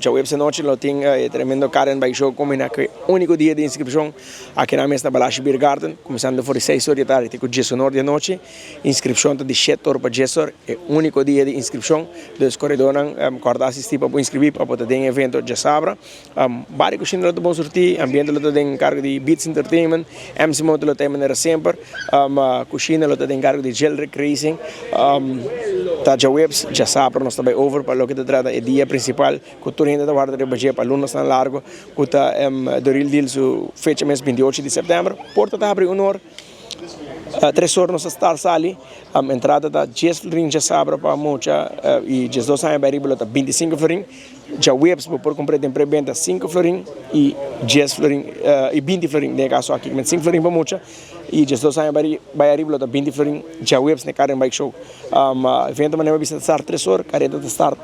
Djaweps anochi lo tin e tremendo Car and Bike Show combina cu e unico dia di inscripcion aki na mes na Balashi Beer Garden, cuminsando for di seis or di tardi te cu dies or di anochi. Inscripcion ta di shete or pa dies or, e unico dia di inscripcion. Dus coredornan corda asisti pa bo inscribi pa bo ta den e evento djasabra. Bari cushina lo ta bon surti, ambiente lo ta den encargo di Beats Entertainment, MC Moto lo ta e manera semper, cushina lo ta den encargo di Jelrick Racing. Ta djaweps, djasabra nos ta bay over pa loke ta trata e dia principal cu tur hende ta warda riba dje pa lunasnan largo cu ta The Real Deal su fecha mes 28 di september. Porta ta habri un or. Tres or nos a start sali, entrada ta dies florin djasabra pa mucha y 12 aña bay riba lo ta 25 florin. Djaweps bo por cumpra den prebenta 5 florin y 10 florin y 20 florin den e caso aki 5 florin pa mucha y 12 aña bay ariba lo ta 20 florin djaweps na e Car and Bike Show. Evento manera bo bisa ta start tres or, careda ta start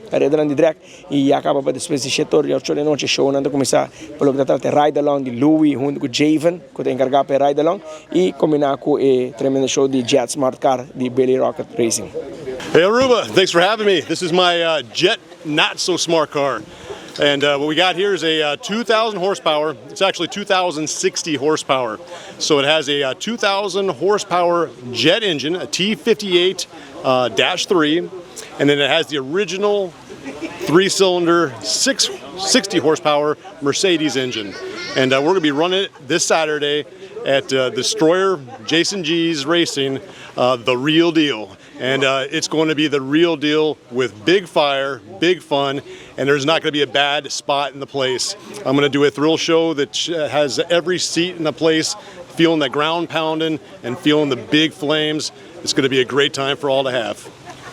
caredanan di drag. Y ya caba pa despues di shete or di ocho di anochi shownan ta cuminsa pa loke ta trata e ride along di Louie hunto cu Javen cu ta encarga pa e ride along y combina cu e tremendo show di Jet Smart Car di Billy Rocket Racing. Hey Aruba, thanks for having me. This is my Jet Not So Smart Car. And what we got here is a 2,000 horsepower. It's actually 2,060 horsepower. So it has a 2,000 horsepower jet engine, a T58 dash 3, and then it has the original three-cylinder 660 horsepower Mercedes engine. And we're going to be running it this Saturday at Destroyer Jason G's Racing, the real deal. And it's going to be the real deal with big fire, big fun, and there's not going to be a bad spot in the place. I'm going to do a thrill show that has every seat in the place feeling the ground pounding and feeling the big flames. It's going to be a great time for all to have.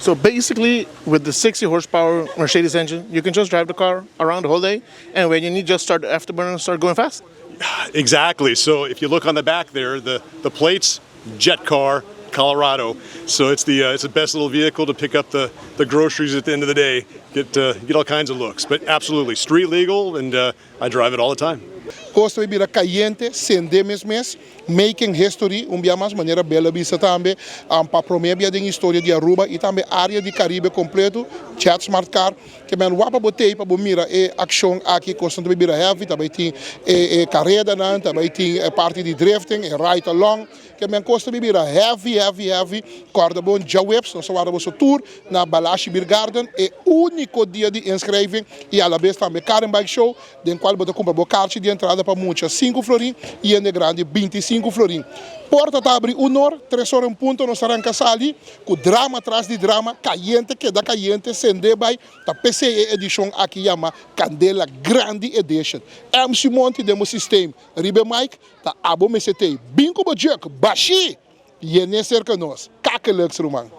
So basically, with the 60 horsepower Mercedes engine, you can just drive the car around the whole day, and when you need, just start the afterburner and start going fast. Exactly. So if you look on the back there, the plates, Jet Car, Colorado. So it's the best little vehicle to pick up the groceries at the end of the day, get all kinds of looks. But absolutely, street legal, and I drive it all the time. Cos ta bira cayente, sende mes mes, making history, un dia mas manera Bella bisa tambe, pa prome biaha den historia di Aruba y tambe area di Caribe completo, Jet Smart Car, kiermen wak pa bo t'ey pa bo mira e accion aki, cos ta bira heavy, tambe tin e caredanan, tambe tin e parti di drifting, e ride along, kiermen cos ta bira heavy, heavy, heavy, corda bon djaweps, nos ta warda boso tur na Balashi Beer Garden, e unico dia di inschrijving y a la vez tambe Car and Bike Show, den cual bo ta cumpra bo kaartje di entrada pa mucha 5 florin y hende grandi 25 florin. Porta ta habri 1 or, 3 or en punto nos ta ranca sali, cu drama tras di drama, cayente, keda cayente, sende bay, ta p'esey edicion aki yama Candela Grandi Edition. MC Monti Demo System, riba mic, ta abo mester t'ey, bingo bo juk, bashi, yene cerca nos, kakelux ruman.